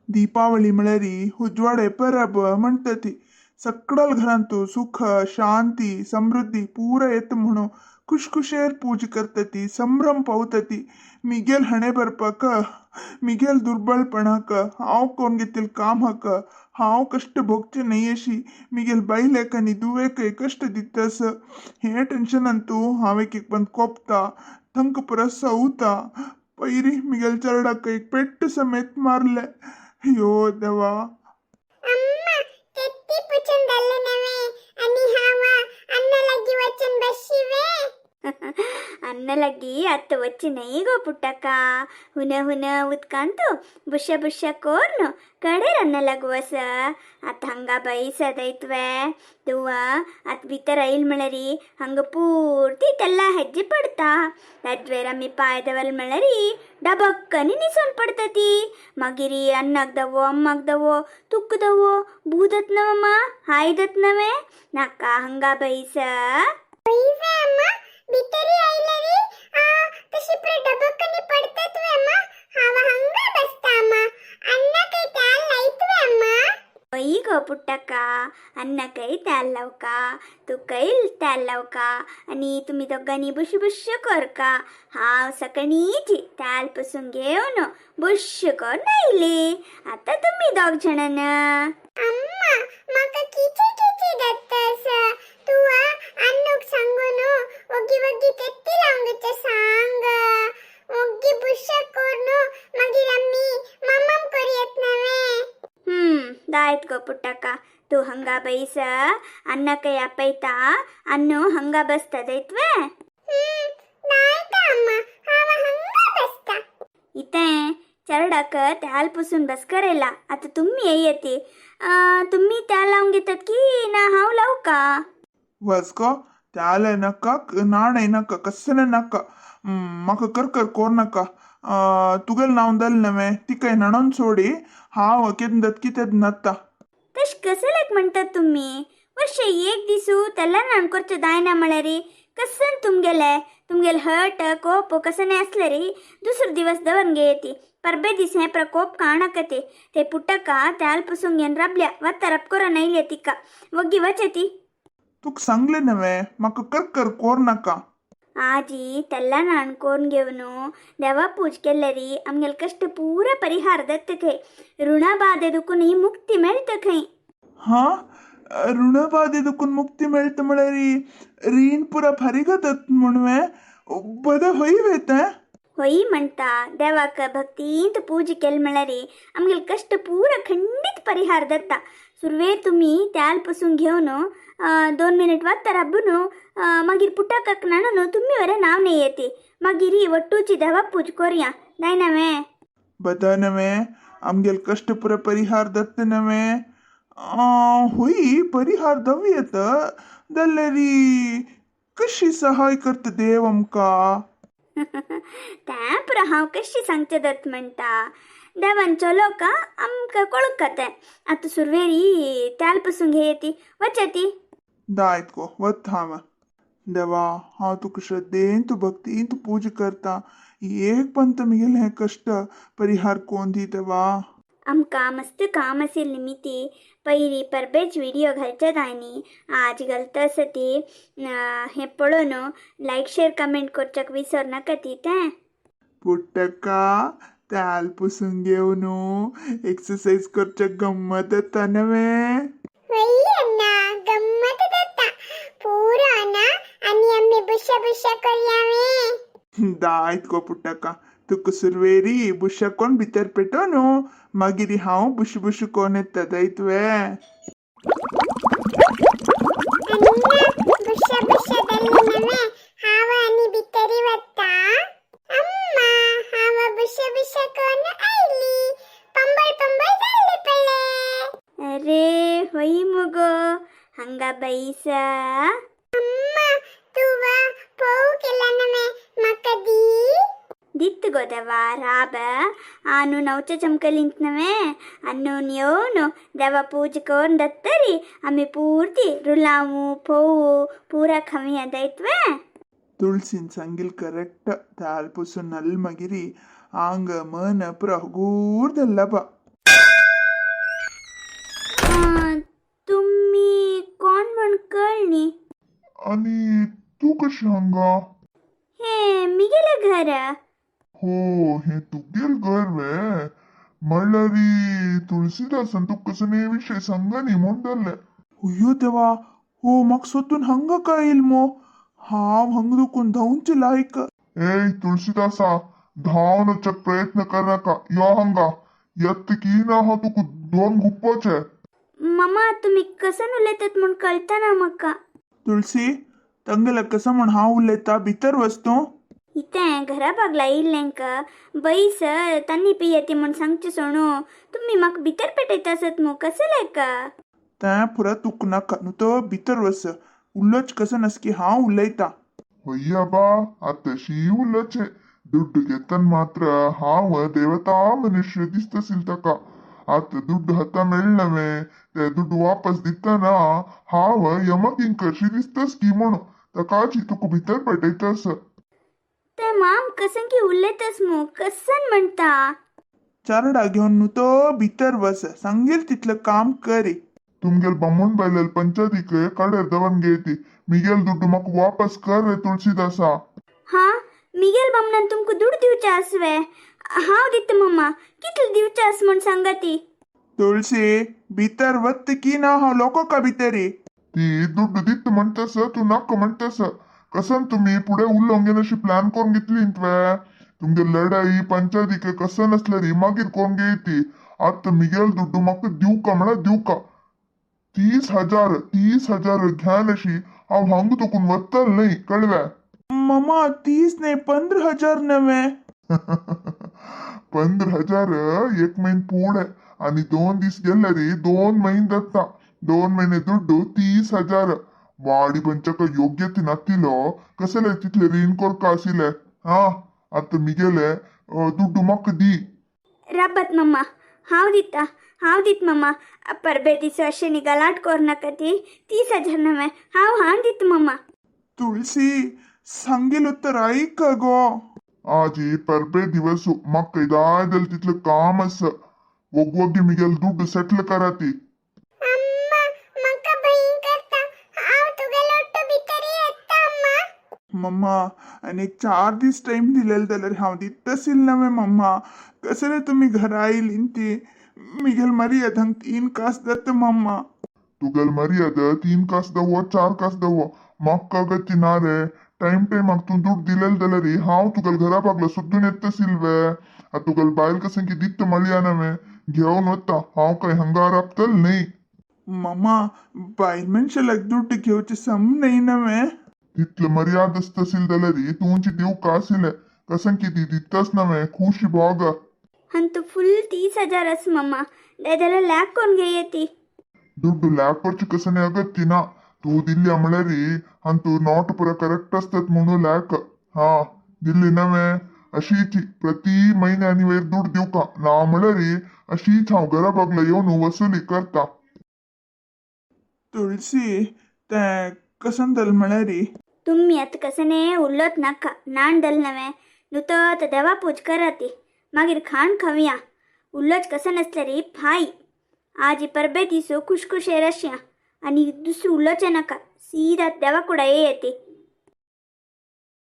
दीपावली म्हळ्यार उजवाडे परब म्हणटा ती. सगळ्या घरांतू सुख शांती समृद्धी पुरा येता म्हणून खुशखुशेर पूजा करता ती, संभ्रम पावता ती. मिगेल हणे बरपाक, मिगेल दुर्बळपणाक, हांव कोण घेतील काम हाक, हांव कश्ट भोगचे न्हय अशी मिगेल बायलेक आनी दुवेकय कश्ट दितस. हे टेन्शनान तूं हांव एक एक पण कोपता, थंक पुरा सवता. पयरी मिगेल चेरडाक एक पेट्ट समेत मारले. अयो देवा. अम्मा, तेत्ती पुचून जाल्ले नवे आनी हांव अन्न लागीं वचून बशिवे. ಅನ್ನ ಲಗ್ಗಿ ಅತ್ತ ವಚ್ಚಿ ನೈಗೋ ಪುಟ್ಟಕ್ಕ. ಹುನ ಹುನ ಉದ್ಕಾಂತು ಬುಷ್ಯ ಬುಷ್ಯ ಕೋರ್ನು ಕಡೆ ರನ್ನ ಲಗುವಸ. ಅತ್ ಹಂಗ ಬೈಸದೈತ್ವೆ ತುವ. ಅತ್ ಬಿತ್ತರ ಐಲ್ ಮಳರಿ ಹಂಗ ಪೂರ್ತಿ ತೆಲ್ಲ ಹೆಜ್ಜೆ ಪಡ್ತಾ. ತದ್ವೇರಮ್ಮಿ ಪಾಯದವಲ್ ಮಳರಿ ಡಬಕ್ಕನಿ ನಿಸೊನ್ ಪಡ್ತತಿ. ಮಗಿರಿ ಅನ್ನಾಗ್ದವೋ ಅಮ್ಮಾಗ್ದವೋ ತುಕ್ಕದವೋ ಬೂದತ್ನವಮ್ಮ ಹಾಯ್ದತ್ನವೇ ನಕ್ಕ ಹಂಗ ಬೈಸ. ಒಯ್ವೆ ಅಮ್ಮ, ಬಿತ್ತರಿ ಐಲರಿ ಆ तशी पुरे डबकनी पडतत वे अम्मा. हांव हंगा बसता अम्मा. अण्णा ಕೈ त्याल लायतवे अम्मा. ಒಯ್ಗೋ ಪುಟ್ಟಕ್ಕ, ಅನ್ನ ಕೈ त्याल का, तू ಕೈ त्याल का आणि तुम्ही दोघांनी बुश बुश कर का. हांव सकाळीची त्याल पसून घेऊन बुश कर आयली. आता तुम्ही दोग जणां. अम्मा, म्हाका किचे किचे दत्तस. तूं अन्नूक सांगून ओगी वग्गी तेत्ती लावंक सांग. ओग्गी बुश करून मागीर आमी मम्मम करूयात नवे. ಹ್ಮ್ ದಾಯ್ತ್ ಗೋ ಪುಟ್ಟಕ್ಕ. ತೂ ಹಂಗ ಬೈಸ, ಅನ್ನ ಕೈ ಅಪ್ಪೈತಾ, ಅನ್ನು ಹಂಗ ಬಸ್ತದೈತ್ವೆ. ಹ್ಮ್ ದಾಯ್ತ ಅಮ್ಮ, ಹಾವ ಹಂಗ ಬಸ್ತಾ. ಇತ್ತೆ चरडाक त्याल पुसून बसकरेला. आता तुम्ही येते, तुम्ही त्या लावून घेतात की ना हांव लावू का? वस्को त्याले नाका, नाणय नाका, कसले नाका. म्हाका कर कर कोर नाका. तुगेल नांव जालें नवें, तिकाय न्हाणोन सोडी. हांव केन्ना दत्की तेन्ना न्हाता. तश कसलेक म्हणतात तुम्ही? वर्ष एक दिसू त्याला नाण करचे दायना म्हळ्यारी कसन तुमगेले तुमगेले हट कोप कसने असले री दुसरो दिवस दवरन घेयती. परबे दिस हे प्रकोप काणकते. ते पुಟ್ಟಕ್ಕ त्याल पुसून घेवन राबल्या वत्ता रपकोर नैले तिका. वग्गी वचती. तुका सांगलें नवें, म्हाका कर कर कोर नाका. आजी, तेल्ला नाण कोरून घेवन देवा पूज केल्लेरी आमगेले कश्ट पूरा परिहार दत्तथे. ಋಣ ಬಾಧೆ दुखून मुक्ती मेळटा खंय. हा, ऋणबाधे दुखून मुक्ती मेळटा म्हळ्यार रीण पुरा फारीक जातात म्हणवे? बरें, हय वे तें? ಹೊಯ್ म्हणता. ದೇವಾಕ ಭಕ್ತಿಂತ ಪೂಜೆ केल म्हळ्यारी आमगेले कश्ट पूरा खंडीत परिहार दत्ता. सुरवे तुमी त्याल पसून घेवन 2 मिनिट वत्ता राबून मागीर पुटाकाक न्हाणून तुमी वरे नाव येते. मागीर ಒಟ್ಟೂಚಿ ದೇವ ಪೂಜೆ ಕೊರಿಯಾ दायनवे. बता नवे, आमगेल कश्ट पुरा परिहार दत्त नवे. हुई परिहार दव येत जाल्यारी कशी सहाय करता देव आमकां? तें पुरो हांव कशी सांगचें दत्त म्हणटा. देवान चलो का आमकां कळूंक तें. आतां सुरवेरी त्याल पसून घेयती वचती. दायत गो, वता हांव. देवा, हांव तुका श्रद्धेन तूं भक्तीन तूं पूजा करता. एक पंत म्हगेलें हें कश्ट परिहार कोन दी देवा. आमकां मस्त काम आशिल्ली निमिती पयली परबेच विडियो घालचे दायनी आज घालता आसा ती. हें पळोवन लायक शेर कमेंट करच्याक विसर नाका ती तें. पुट्टका, त्याल पुसून घेवन एक्सरसाइज करच्या गम्मत येता नवे? वय अण्णा, गम्मत जाता पुरो अण्णा. आनी आमी बुश्या बुश्या करयावे. दायत गो पुट्टका. तुका सुरवेरी बुश्या कोण भितर पेटो न्हू, मागीर हांव बुश बुश कोण येता. दायत वे? अण्णा, बुश्या बुश्या जाल्ले नवे. हांव आनी भितरी वता. अम्मा, हांव बुश्या बुश्या कोन्न आयली. पंबळ पंबळ जाल्ले पळे. अरे, होय मुगो, हंगा बैसा. अम्मा, तुवा पोव केला नवे, म्हाका दी. दित्त गो देवा, राब. आनु नवच्या चमकलिंत नवे. अन्नून येवन देवा पूजा करून दत्तरी आमी पूर्ती रुलावू पोवू पुरा खवया. दैत्वे? तुळसीन सांगील करेक्ट. त्याल पुसून नल मागीर आंग मन पुरा हगूर जाल्ला बा. न्ही. आणि तू कशी हांगा? हे मिगेले घर. हो, हे तुगेल घर वे? म्हणल्यार तुळसीदासान तुका कसं विषय सांगा न्ही म्हूण जाल्लें. अय्यो देवा, हो म्हाका सोदून हांगा काय येयल मो? हांव हांगा दुखून धांवचे लायक. ए तुळसीदासा, धांवन वचक प्रयत्न करनाका. यो हांगा येत की ना हांव तुका दोन गुप्पोचे. मामा, तुमी कसन उलयतात म्हूण कळटा ना म्हाका. तुळसी, तंगेला कसं म्हण हांव उलयता, भितर वच तूं. इतें घरा बागला येयल्लेंक बैस तांनी पियेती म्हूण सांगचें सोणू, तुमी म्हाका भितर पेटयता आसत मू, कसं लायक? तें पुरा तुक नाका न्हू, तो भितर वच. उलोच कसं नसकी हांव उलयता. होय्या बा, आतां उलोचे. दुड्ಡು घेतन मात्र हांव देवता मनुष्य दिसतसील ताका. आतां दुड्डू हाता मेळ्ळवे, ते दुड्डू वापस दितना हांव यमकिंकरशी दिसतस की म्हणून ताकाची तुका भितर पेटयतस. ते माम कसं की उलयतस मू, कसन म्हणटा? चारडा घेवन न्हू तो भितर वच, सांगेल तितलं काम करे. तुमगेल बामूण बायलेल पंचायतीक कडेर दवन घेती. मिगेल दुड्डू म्हाका वापस कर रे तुळसीदासा. हा, मिगेल बामणान तुमकां दुड दिवचे आसवे? हांव दिता मम्मा, कितले दिवचे आस म्हूण सांगा ती. तुळसी, भितर वत की ना हांव लोको का भितरी? ती दुड्डू दित म्हणतस, तू नाका म्हणतस. कसन तुम्ही पुढे उलोवंक अशी प्लॅन करून घेतली तुवें? तुमगे लढाई पंचायतीक कसं नसल्यारी मागीर कोण घेती. आतां मिगेल दुड्डू म्हाका दिवका म्हळ्यार दिवका. 30,000, 30,000 घ्यान अशी हांव हांगा तुकून वतल न्ही, कळव्या? मम्मा, 30 न्ही, 15,000 नव्हे. 15,000 एक महिन पुढे आणि 2 दीस गेले रे 2 महिने जाता. 2 महिने दुड्डू 30,000. वाडी पंचक योग्य ती नातिलो कसले तितले रीण कोरका आशिल्ले. हा, आतां मिगेले दुड्डू म्हाका दी. राबात मम्मा, हांव दिता, हांव दित मम्मा. परबे दिसो अशें न्ही गलाट कोर नाका ती. 30,000 नव्हे, हांव हांव दिता मम्मा. तुळसी, सांगेल उत्तर ऐक गो. आजी परबे दिवस म्हाका जाय जाल्यार तितलें काम आसा. वोगवोगी मिगेल दुड्डू सेटल करा ती. अम्मा, म्हाका भंय करता. हांव तुगे लोट्टो भितर येता अम्मा. मम्मा, आनी एक 4 दीस टायम दिलेलो जाल्यार हांव दितसील नव्हे मम्मा. कसं रे तुम्ही घरा आयली ती मिगेल मर्याद हांग 3 कास जाता मम्मा. तुगेल मर्याद 3 कास दवो, 4 कास दवो, म्हाका गती ना रे. टायम टायमाक तूं दुड्ड दिलेलो जाल्यार हांव तुगेल घरा बागलो सोदून येतसील वे? आतां तुगेल बायल कसं की दित्त मळया नव्हे, घेवन वता. हांव काय हांगा राबतल न्ही. मम्मा, बायल मनशाक दुड्ड घेवचे सम न्ही नव्हे. तितले मर्याद आसतसील जाल्यार तुमची दिवका आशिल्लें. कसं की ती दित्तच नव्हे, खुशी भोग. अंतू फुल 30,000 आस मम्मा, जाल्यार लॅक कोण घेये ती. दुड्डू लॅक करचे कसं अगत्य ना. तूं दिल्ली म्हळ्यार अंतू not पुरा करेक्ट असतात म्हणून लॅक. हा, दिल्ली नव्हे अशीच प्रति महिन्यानी वयर दुड दिवका ना म्हळ्यार अशीच हांव घरा बागला येवन वसुली करता. तुळसी, तें कसं जालें म्हळ्यार तुम्ही आतां कसं उल्लोत नाका, नाण दल नव्हे. न्हू तो आतां देवा पूज करा ती, मागीर खाण खावया. उल्लोच कसं नसल्यारी फाय. आज परबे दिसो खुशखुशेर आसया आनी दुसरं उलोचें नाका. सीदा देवा कुडा येते.